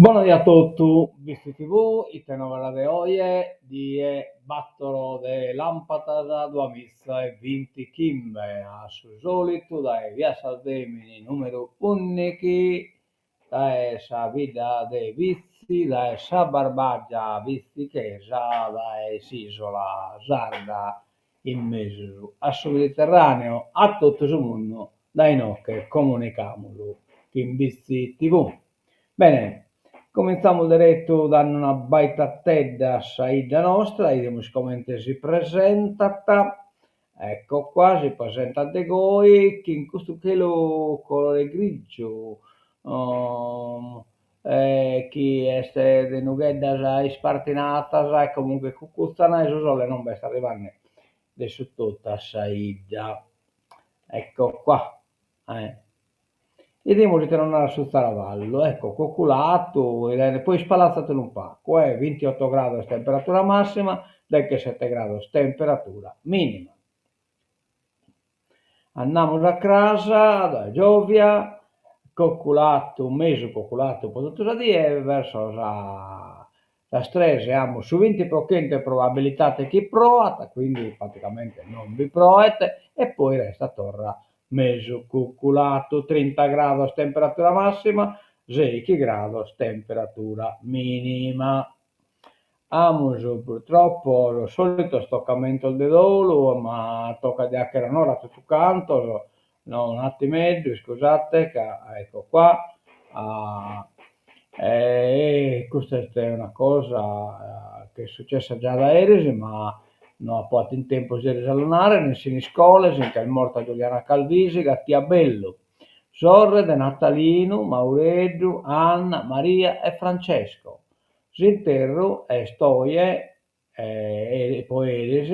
Bona die a totu, Bitzi TV, ite novas de oje, die battoro de làmpadas duamiza e bintichimbe, a su sòlitu dae via Sasdemini nùmeru ùndighi, dae sa bidda de Bitzi, dae sa Barbàgia bitzichesa, dae s'ìsola sarda in mesu a su Mediterràneu, a totu su mundu dae inoche comunicamus chin Bitzi TV. Bene, comintzamus deretu dande una baitatedda a sa 'idda nostra, 'idimus comente si presentat, ecco qua, si presentat de goi, chin custu chelu colore grigiu chi est de nugheddas ispartinadas e comunque cucutzan e su sole non b'est arrivande de su totu a sa 'idda, ecco qua. 'Idimus ite nos narat su zaravallu, ecco, cuculatu, poi ispalatzat unu pagu, eh, bintiotto grados temperatura massima, deghesete grados temperatura minima. Andamus a cras, dae giòvia, cuculatu, mesu cuculatu po totu sa die, verso sas tres amus su binti pro chentu 'e probabilitate chi proat, quindi praticamente non bi proet, e poi restat torra mesu cuculatu, trinta grados temperatura massima, seichi grados temperatura minima. Amus purtroppo sos solitos toccamentos de dolu, ma tocat de 'achere onore a totu cantos, no un'attimeddu, iscusate ca, ecco qua, e custa est una cosa chi est successa già dae eris, ma no apo 'atu in tempus eris a lu narrer, in Siniscola si nch'est morta Giuliana Calvisi, gattia bellu, sorre de Natalinu, Maureddu, Anna, Maria e Francesco. S'interru est oje e po eris,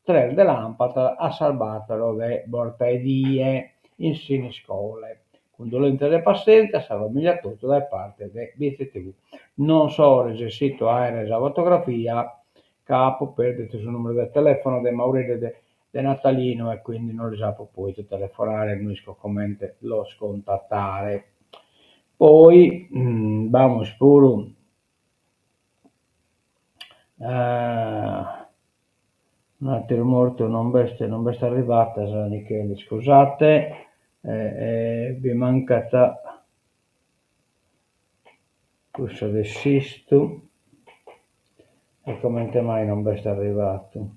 tres de làmpadas a sas bàtoro de bortaedie in Siniscole. Cundolèntzias e passèntzia a sa famìlia totu dae parte de Bitzi TV. Non so resessitu a àere sa fotografia ca apo pèrdidu su nùmeru de telèfono de Maureddu e de Natalinu e quindi non lis apo pòdidu telefonare, no isco comente los contatare. Poi b'amus puru un'ateru mortu non b'est non b'est arrivata sa Micheli, iscusate, bi mancat cussa de Sistu e comente mai non b'est arrivatu.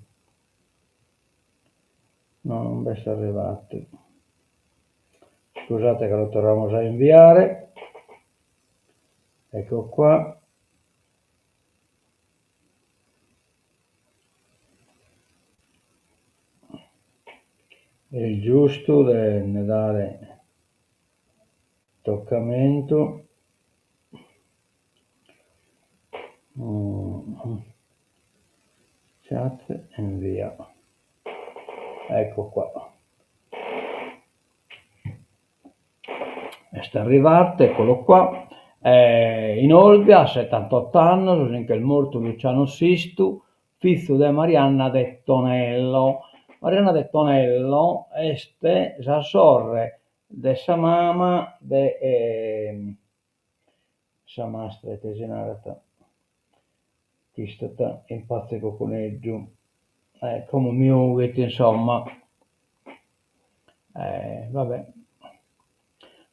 No, non b'est arrivatu. Scusate ca lu torramus a imbiare. Ecco qua. Est giustu de nde dare tocamentu. Chat invia. Ecco qua. Est arrivatu, eccolo qua. In Olbia, a setantotto annos, si nch'est mortu Luciano Sistu, fizu de Marianna de Tonello. Marianna de Tonello est sa sorre de sa mama de sa mastra ite si narat chi istat in Patzu 'e Cocconeddu, eh como mi 'ughit insomma, eh va bè,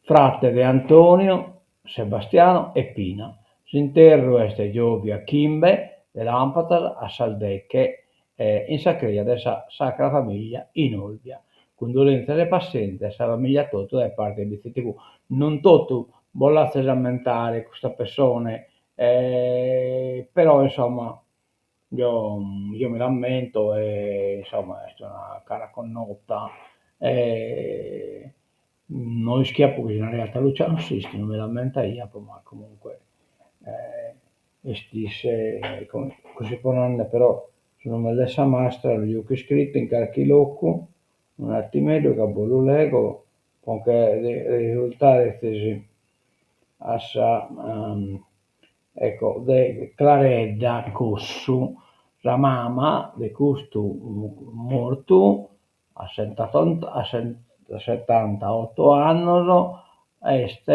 frate de Antonio, Sebastiano e Pina. S'interru est giòvia chimbe de làmpadas a sas deche in sa creja de sa Sacra Famiglia in Olbia. Cundolèntzias e passèntzia a sa famiglia totu dae parte de Bitzi TV. Non totu bos l'atzes ammentare custa pessone, però insomma jeo jeo mi l'ammento e insomma est una cara connota e no ischiapo chi si naraiat Luciano Sistu, non mi l'ammentaia ma comunque Est isse, così po narrer, però su nùmene de sa mastra lu juco iscritu in carchi locu, un'attimeddu ca bos lu lego po nche risultaretzis a sa ecco de Claredda Cossu, sa mama de custu mortu a setantaotto annos est.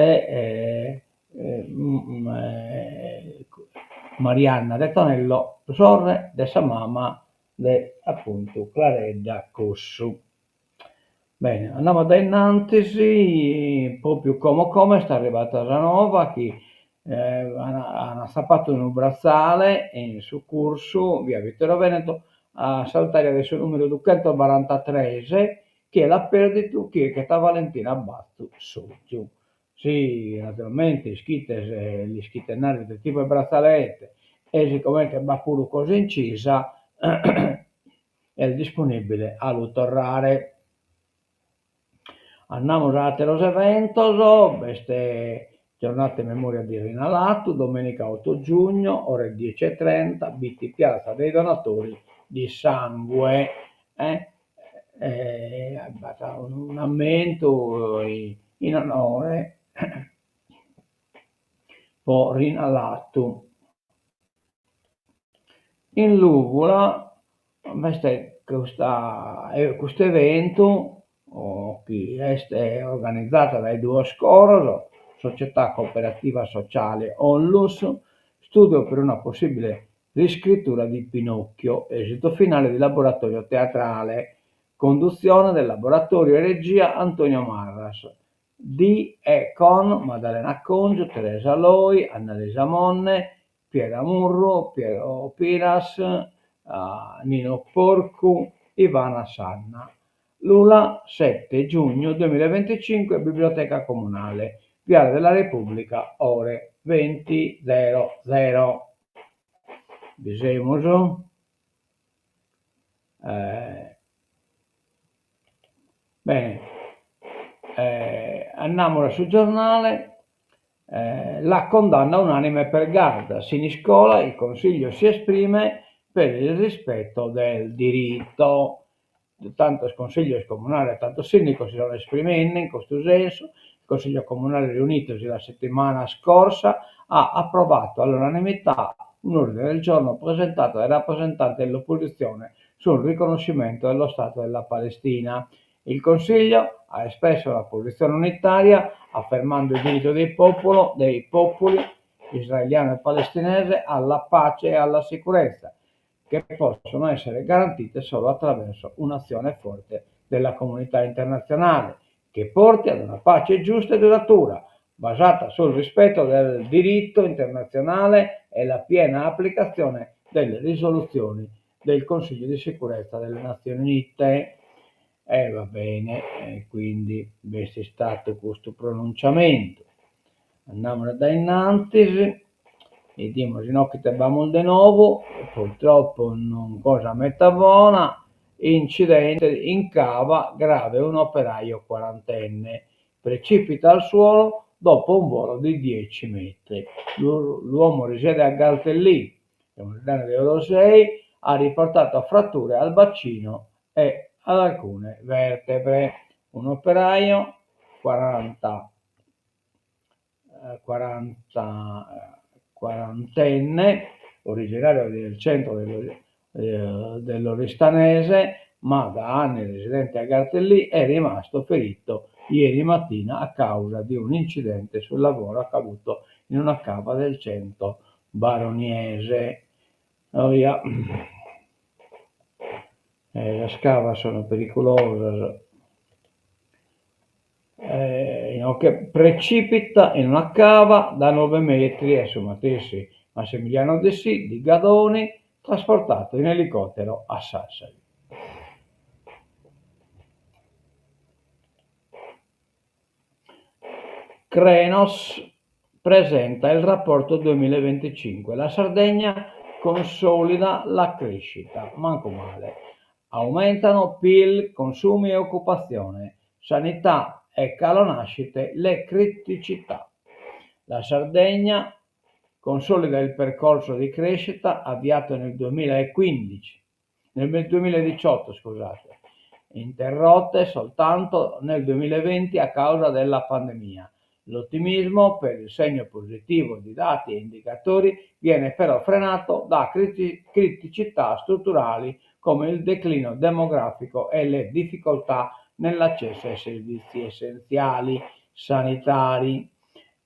Marianna de Tonello, sorre de sa mama de apuntu Claredda Cossu. Bene, andamus a dae in antis, pròpiu como como est arribada sa nova chi an atzapadu unu bratzale in su cursu via Vittorio Veneto a s'altària de su nùmeru duchentobarantatres, chie l'at pèrdidu chirchet a Valentina Bazzu Sotgiu. Si naturalmente ischites, l'ischites narrer ite tipu 'e bratzale est e sicomente b'at puru cosa incisa est disponibile a lu torrare. Andamus a àteros eventos, b'est Giornata in memoria di Rina Latu, domenica otto giugno, ore dieci e trenta, Bitti Piazza dei Donatori di Sangue. B'at un'ammentu in onore po Rina Latu. In Lùvula b'est custa custu eventu chi est organizadu dae duos coros, Società Cooperativa Sociale Onlus, studio per una possibile riscrittura di Pinocchio, esito finale di laboratorio teatrale, conduzione del laboratorio e regia Antonio Marras, di e con Maddalena Congiu, Teresa Loi, Annalisa Monne, Piera Murru, Piero Piras, Nino Porcu, Ivana Sanna. Lula, sette giugno duemilaventicinque, Biblioteca Comunale, Viale della Repubblica, ore venti zero zero. Bi semus? Bene, andamus a su giornale, La condanna unanime per Gaza, Siniscola, il Consiglio si esprime per il rispetto del diritto. Tantos consiglios comunales e tantos sìndicos si sono esprimende in custu sensu, il Consiglio comunale riunitosi la settimana scorsa ha approvato all'unanimità un ordine del giorno presentato dai rappresentanti dell'opposizione sul riconoscimento dello Stato della Palestina. Il Consiglio ha espresso una posizione unitaria affermando il diritto dei popolo, dei popoli israeliano e palestinese alla pace e alla sicurezza, che possono essere garantite solo attraverso un'azione forte della comunità internazionale, che porti ad una pace giusta e duratura, basata sul rispetto del diritto internazionale e la piena applicazione delle risoluzioni del Consiglio di sicurezza delle Nazioni Unite. E va bene, e quindi b'est istadu custu pronunciamentu. Andamus a dae innantis, 'idimus inoghe ite b'amus de nou, purtroppo non cosa meta bona, incidente in cava, grave un operaio quarantenne, precipita al suolo dopo un volo di dieci metri. L'uomo risiede a Galtellì, de Orosei, ha riportato fratture al bacino e ad alcune vertebre. Un'operaio 40 40 quarantenne, originario del centro dell'Oristanese, ma da anni residente a Gartellì, è rimasto ferito ieri mattina a causa di un incidente sul lavoro accaduto in una cava del centro baroniese. Oia, sas cavas sono periculosas. Inoghe precipita in una cava da nove metri e su matessi Massimiliano Dessì di Gadoni trasportato in elicottero a Sassari. Crenos presenta il rapporto duemilaventicinque, la Sardegna consolida la crescita, mancu male. Aumentano Pil, consumi e occupazione, sanità e calo nascite, le criticità. La Sardegna consolida il percorso di crescita avviato nel 2015, nel 2018, scusate, interrotte soltanto nel 2020 a causa della pandemia. L'ottimismo per il segno positivo di dati e indicatori viene però frenato da criticità strutturali come il declino demografico e le difficoltà nell'accesso ai servizi essenziali sanitari.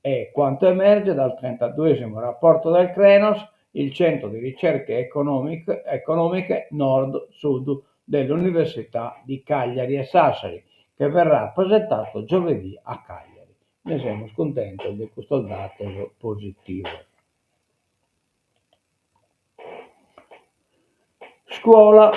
È quanto emerge dal trentaduesimo rapporto del Crenos, il centro di ricerche economiche Nord-Sud dell'Università di Cagliari e Sassari, che verrà presentato giovedì a Cagliari. Ne semus cuntentos de custos datos positivos. Scuola,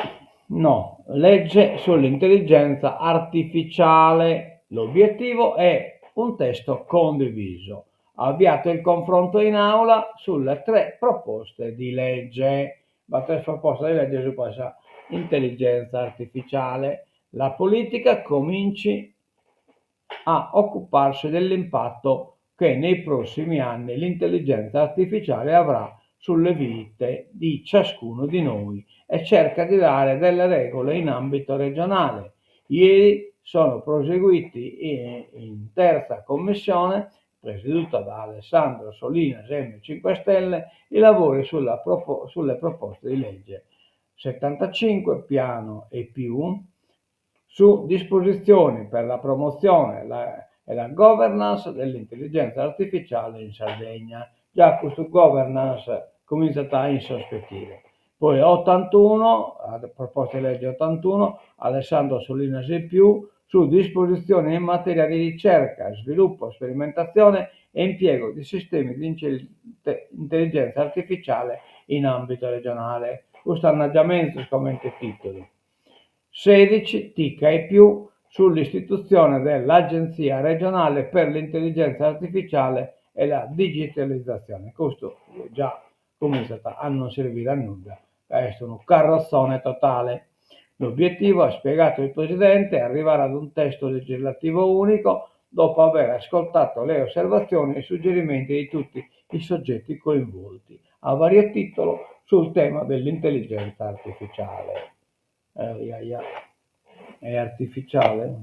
no, legge sull'intelligenza artificiale. L'obiettivo è un testo condiviso. Avviato il confronto in aula sulle tre proposte di legge. B'at tres propostas di legge subra sa intelligenza artificiale. La politica cominci a occuparsi dell'impatto che nei prossimi anni l'intelligenza artificiale avrà sulle vite di ciascuno di noi e cerca di dare delle regole in ambito regionale. Ieri sono proseguiti in terza commissione, presieduta da Alessandro Solinas, M5 Stelle, i lavori sulla propo, sulle proposte di legge 75 piano e più su disposizioni per la promozione la, e la governance dell'intelligenza artificiale in Sardegna. Già custu governance comintzat a insospettire. Poi 81, proposta di legge 81, Alessandro Solinas e più, su disposizioni in materia di ricerca, sviluppo, sperimentazione e impiego di sistemi di intelligenza artificiale in ambito regionale. Custu andat già menzus comente tìtulu. 16, Tica e più, sull'istituzione dell'Agenzia regionale per l'intelligenza artificiale e la digitalizzazione. Custu già cumintzat a non servire a nudda, ca est unu carrotzone totale. L'obiettivo, ha spiegato il Presidente, è arrivare ad un testo legislativo unico dopo aver ascoltato le osservazioni e i suggerimenti di tutti i soggetti coinvolti, a vario titolo, sul tema dell'intelligenza artificiale. Eh, è artificiale?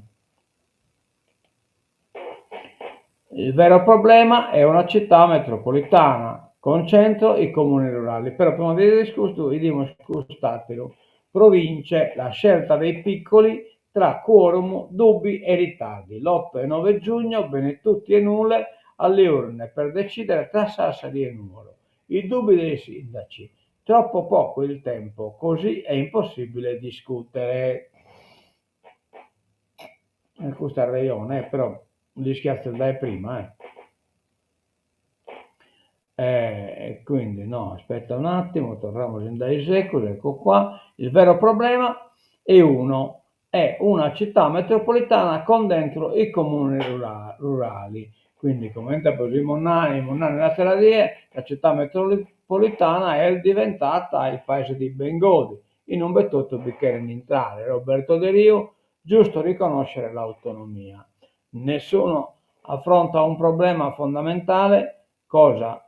Il vero problema è una città metropolitana, con centro i comuni rurali. Però prima di bidere custu, 'idimus cust'àteru. Province, la scelta dei piccoli tra quorum, dubbi e ritardi. L'8 e 9 giugno, Benetutti e Nule alle urne per decidere tra Sassari e Nuoro. I dubbi dei sindaci. Troppo poco il tempo, così è impossibile discutere. E custa est rejone, eh, però l'ischiatzes dae prima, eh. E quindi no, aspetta un attimo, torramus in dae segus, ecco qua. Il vero problema è uno, è una città metropolitana con dentro i comuni rurali. Quindi, comente apo nau, amus nau s'àtera die, sa città metropolitana est diventata il paese di Bengodi, in ube totu bi cheren intrare. Roberto Deriu, giusto riconoscere l'autonomia. Nessuno affronta un problema fondamentale, cosa?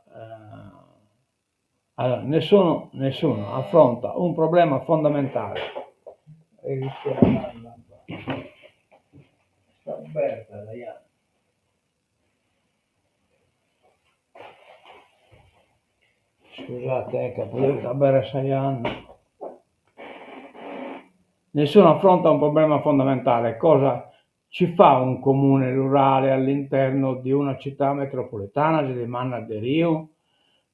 Allora, nessuno, nessuno affronta un problema fondamentale. Sta aberta, Scusate, eh, che apo devidu aberrer sa janna. Nessuno affronta un problema fondamentale, cosa ci fa un comune rurale all'interno di una città metropolitana, si dimandat Deriu?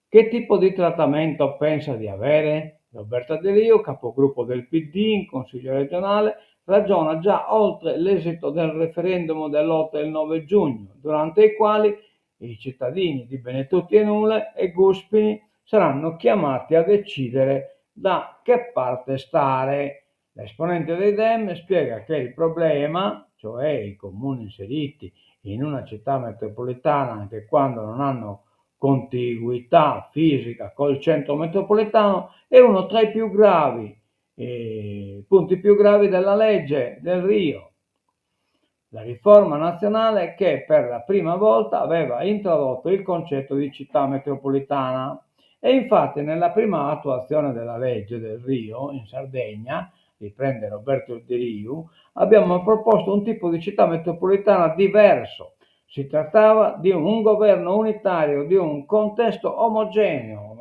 Che tipo di trattamento pensa di avere? Roberto Deriu, capogruppo del PD in Consiglio regionale, ragiona già oltre l'esito del referendum dell'8 e il 9 giugno, durante i quali i cittadini di Benetutti e Nule e Guspini saranno chiamati a decidere da che parte stare. L'esponente dei Dem spiega che il problema, cioè i comuni inseriti in una città metropolitana anche quando non hanno contiguità fisica col centro metropolitano, è uno tra i più gravi, eh, punti più gravi della legge Delrio. La riforma nazionale che per la prima volta aveva introdotto il concetto di città metropolitana. E infatti nella prima attuazione della legge Delrio in Sardegna, riprende Roberto Deriu, abbiamo proposto un tipo di città metropolitana diverso. Si trattava di un governo unitario, di un contesto omogeneo.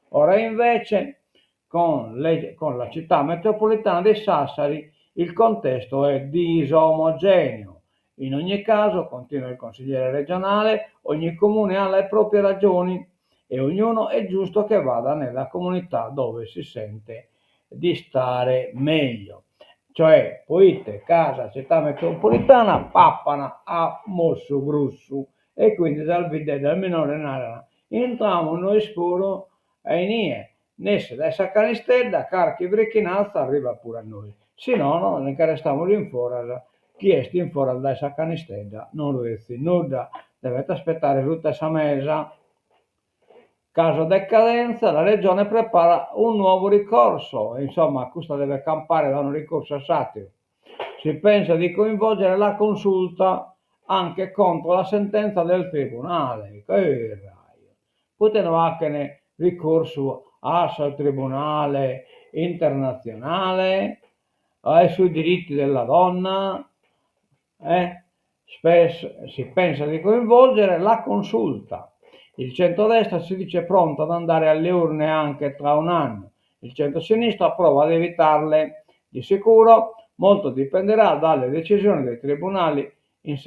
Ora invece con, le, con la città metropolitana di Sassari il contesto è disomogeneo. In ogni caso, continua il consigliere regionale, ogni comune ha le proprie ragioni e ognuno è giusto che vada nella comunità dove si sente di stare meglio. Cioè, poite ca sa città metropolitana papan a mossu grussu e quindi sas biddeddas minores naran, intramus nois puru a inie, nessi dae sa canistedda carchi frichinatzu arrivat puru a nois, si nono nche restamus in foras, chie est in foras dae sa canistedda non retzit nudda, devet aspettare suta 'e sa mesa. Caso decadenza, la Regione prepara un nuovo ricorso, insomma custa devet campare dae unu ricorsu a s'àteru. Si pensa di coinvolgere la Consulta anche contro la sentenza del Tribunale. Poite no faghen ricorsu a su Tribunale internatzionale e sui diritti della donna? Eh? Si pensa di coinvolgere la Consulta. Il centrodestra si dice pronto ad andare alle urne anche tra un anno. Il centrosinistra prova ad evitarle. Di sicuro molto dipenderà dalle decisioni dei tribunali in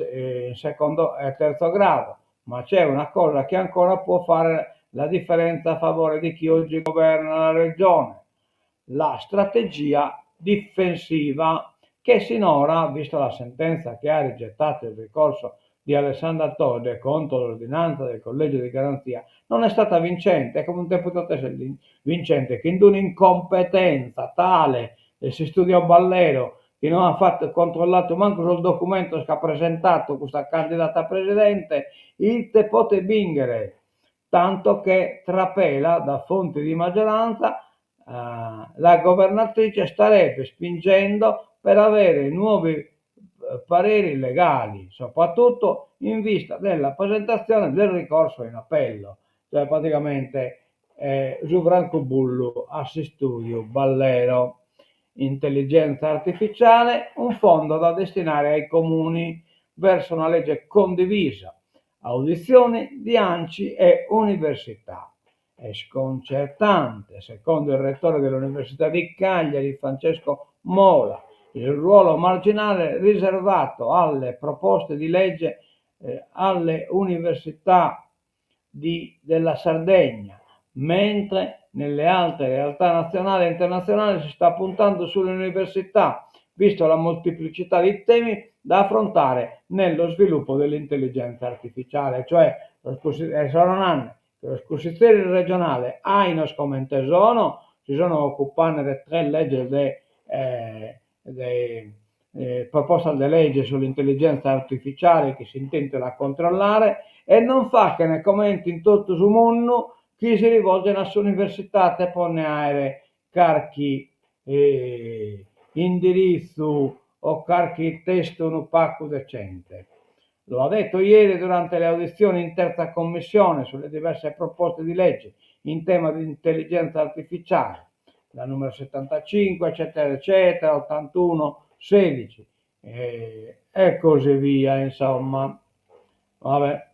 secondo e terzo grado, ma c'è una cosa che ancora può fare la differenza a favore di chi oggi governa la regione, la strategia difensiva che sinora, vista la sentenza che ha rigettato il ricorso di Alessandra Todde contro l'ordinanza del collegio di garanzia, non è stata vincente, e comente potet essere vincente chin d'un'incompetenza tale de s'istudio Ballero chi no at fatu controllatu mancu sos documentos chi at presentatu custa candidata a presidente, ite potet bìnghere? Tanto che trapela da fonti di maggioranza la governatrice starebbe spingendo per avere nuovi pareri legali, soprattutto in vista della presentazione del ricorso in appello. Cioè praticamente su francubullu a s'istudiu Ballero. Intelligenza artificiale, un fondo da destinare ai comuni verso una legge condivisa, audizioni di Anci e università. È sconcertante, secondo il rettore dell'Università di Cagliari, Francesco Mola, il ruolo marginale riservato alle proposte di legge alle università di della Sardegna, mentre nelle altre realtà nazionali e internazionali si sta puntando sulle università, visto la molteplicità di temi da affrontare nello sviluppo dell'intelligenza artificiale, cioè sos cussizeris regionales ainos comente sono, si sono ocupande de tres leges de de propostas de lege sull'intelligenza artificiale chi s'intentu a controllare e non faghen comente in totu su mundu chi si rivolgen a s'universitate po nde aere carchi indiritzu o carchi testu unu pagu decente. Lo ha detto ieri durante le audizioni in terza commissione sulle diverse proposte di legge in tema di intelligenza artificiale, la numero 75, eccetera, eccetera, 81, 16 e, e così via, insomma. Vabbè.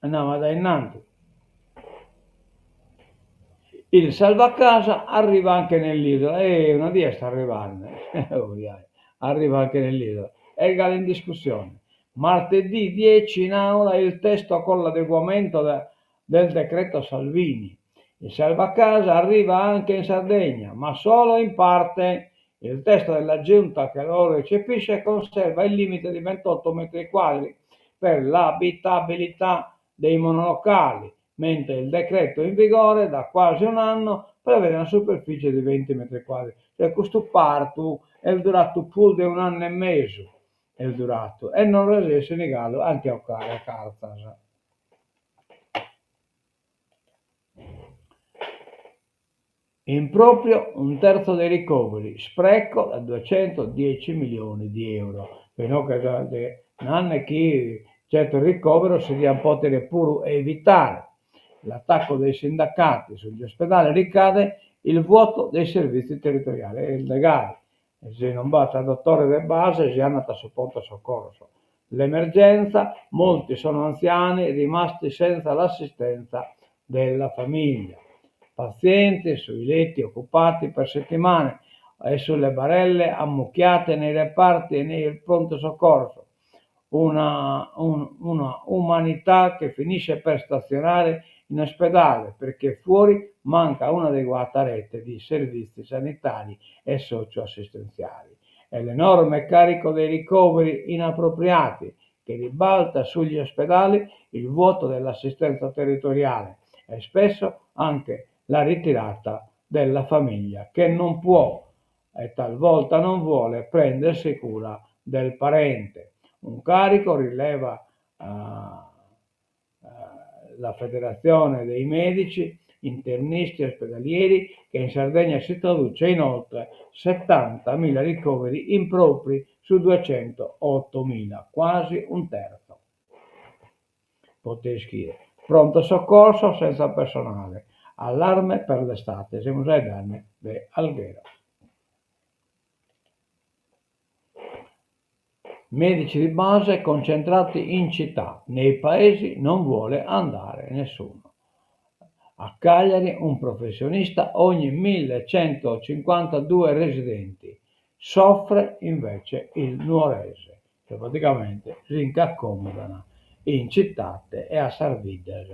Andiamo a innanti. Il salvacasa arriva anche nell'isola, e una die est arrivande, arriva anche nell'isola, est galu in discussione. Martedì 10 in aula il testo con l'adeguamento del decreto Salvini. Il salvacasa arriva anche in Sardegna, ma solo in parte. Il testo della giunta che lo recepisce conserva il limite di 28 metri quadri per l'abitabilità dei monolocali, mentre il decreto in vigore da quasi un anno prevede una superficie di 20 metri quadri. Cioè custu partu est duratu prus de un'annu e mesu, est duratu, e non resessin galu a nche 'ocare cartzas. In proprio un terzo dei ricoveri, spreco da 210 milioni di euro. Nande chi certos ricoveros si diant pòdere puru evitare. L'attacco dei sindacati sugli ospedali ricade il vuoto dei servizi territoriali. Est gai, si non b'at dotores de base si andat a su pronto soccorso. L'emergenza, molti sono anziani rimasti senza l'assistenza della famiglia. Pazienti sui letti occupati per settimane. E sulle barelle ammucchiate nei reparti e nei pronto soccorso. Una, un, una umanità che finisce per stazionare in ospedale perché fuori manca un'adeguata rete di servizi sanitari e socio-assistenziali. E l'enorme carico dei ricoveri inappropriati che ribalta sugli ospedali il vuoto dell'assistenza territoriale e spesso anche la ritirata della famiglia che non può e talvolta non vuole prendersi cura del parente. Un carico, rileva uh, la Federazione dei Medici, Internisti e Ospedalieri, che in Sardegna si traduce in oltre 70.000 ricoveri impropri su 208.000, quasi un terzo. Potete scrivere. Pronto soccorso senza personale. Allarme per l'estate. Semus faeddende de Alghero. Medici di base concentrati in città, nei paesi non vuole andare nessuno. A Cagliari un professionista ogni 1152 residenti. Soffre invece il Nuorese, che praticamente si nch'accomodano in citate e a sas biddas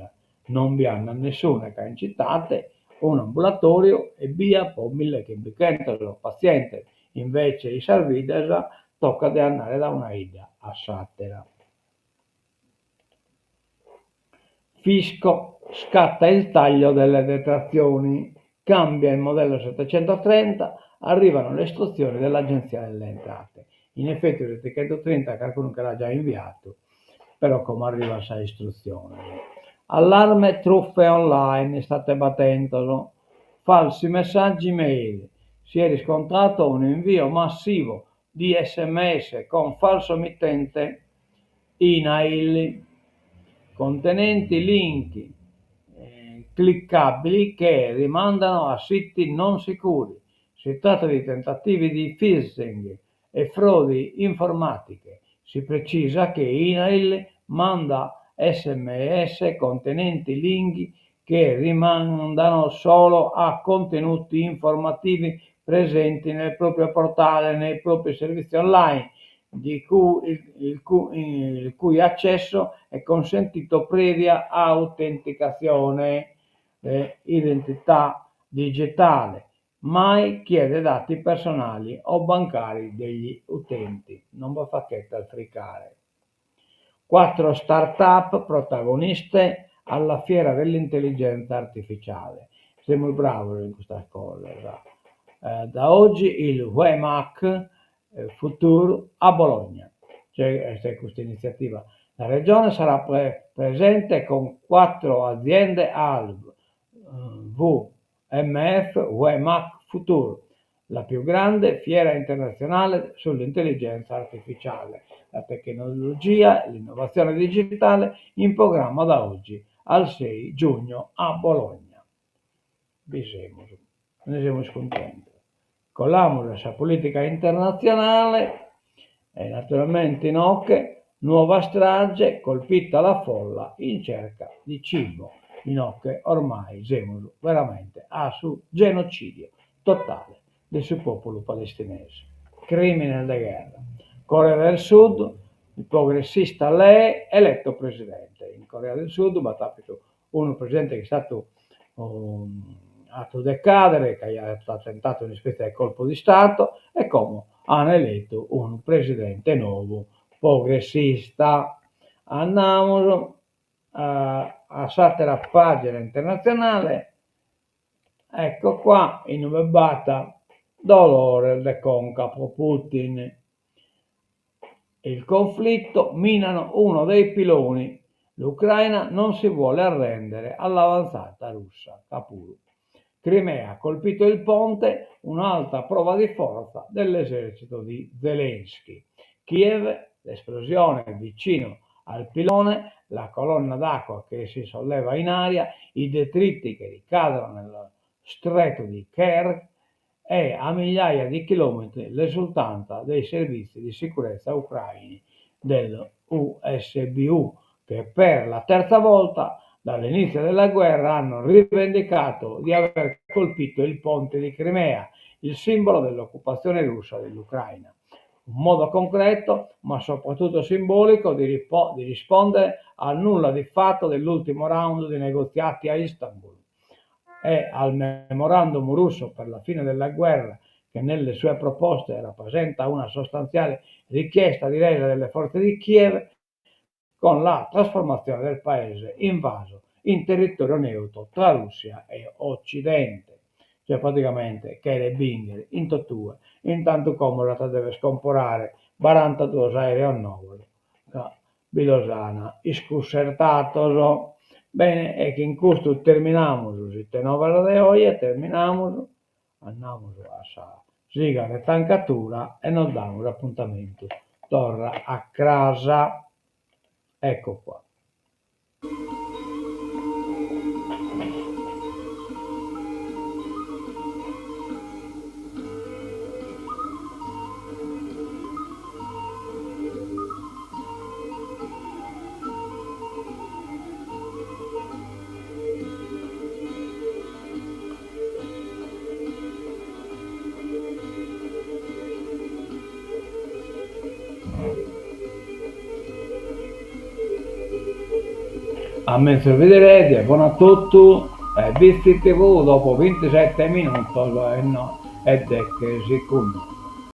non bi andat nessune, ca in citate un'ambulatoriu ebbia po millechimbichentos patzientes, invece in sas biddas tocat de andare da una 'idda a s'àtera. Fisco, scatta il taglio delle detrazioni, cambia il modello 730, arrivano le istruzioni dell'Agenzia delle Entrate. In effetti il 730 qualcuno nche l'at già inviatu, però como arrivat sa istrutzione. Allarme truffe online, state atentos, falsi messaggi mail, si è riscontrato un invio massivo di sms con falso mittente INAIL contenenti link cliccabili che rimandano a siti non sicuri. Si tratta di tentativi di phishing e frodi informatiche. Si precisa che INAIL manda sms contenenti link che rimandano solo a contenuti informativi presenti nel proprio portale e nei propri servizi online, di cui il, il, il cui accesso è consentito previa autenticazione eh, identità digitale. Mai chiede dati personali o bancari degli utenti. Non bos faghet a fricare. Quattro start-up protagoniste alla fiera dell'intelligenza artificiale. Semus bravos in custas cosas. Eh, da oggi il WMAC eh, Future a Bologna. C'è questa iniziativa. La regione sarà pre presente con quattro aziende al WMF WMAC Future, la più grande fiera internazionale sull'intelligenza artificiale, la tecnologia e l'innovazione digitale in programma da oggi al 6 giugno a Bologna. Bi semus, nde semus cuntentos. Colamus a sa politica internatzionale e naturalmente inoghe nuova strage colpita la folla in cerca di cibo. Inoghe ormai semus veramente a su genocidio totale de su populu palestinese. Crimines de gherra. Corea del Sud, il progressista Lee eletto presidente. In Corea del Sud b'at apidu unu presidente chi est istadu atu decadere, ca aiat tentadu un'ispètzia de colpu di stato e como an eletu unu presidente nou progressista. Andamus a s'àtera pàgina internatzionale, ecco qua, in ue b'at dolores de conca pro Putin. Il conflitto minano uno dei piloni. L'Ucraina non si vuole arrendere all'avanzata russa. Capuru. Crimea, colpito il ponte, un'altra prova di forza dell'esercito di Zelensky. Kiev, l'esplosione vicino al pilone, la colonna d'acqua che si solleva in aria, i detriti che ricadono nello stretto di Kerch e a migliaia di chilometri l'esultanza dei servizi di sicurezza ucraini dell'USBU che per la terza volta Dall'inizio della guerra hanno rivendicato di aver colpito il ponte di Crimea, il simbolo dell'occupazione russa dell'Ucraina. Un modo concreto, ma soprattutto simbolico, di di rispondere al nulla di fatto dell'ultimo round di negoziati a Istanbul e al memorandum russo per la fine della guerra che nelle sue proposte rappresenta una sostanziale richiesta di resa delle forze di Kiev con la trasformazione del paese invaso in territorio neutro tra Russia e Occidente. Cioè praticamente cheret bìnchere in totue. Intantu como s'at a dever comporare barantaduos aereos novos ca bi los an iscussertados. Bene e chin custu terminamus s'Ite Novas de oje, terminamus, andamus a sa siga de tancatura e nos damus apuntamentu torra a cras. Ecco qua. A menzus bideredi e bona a totu e Bitzi TV dopo bintisete minutos e no e deche segundos.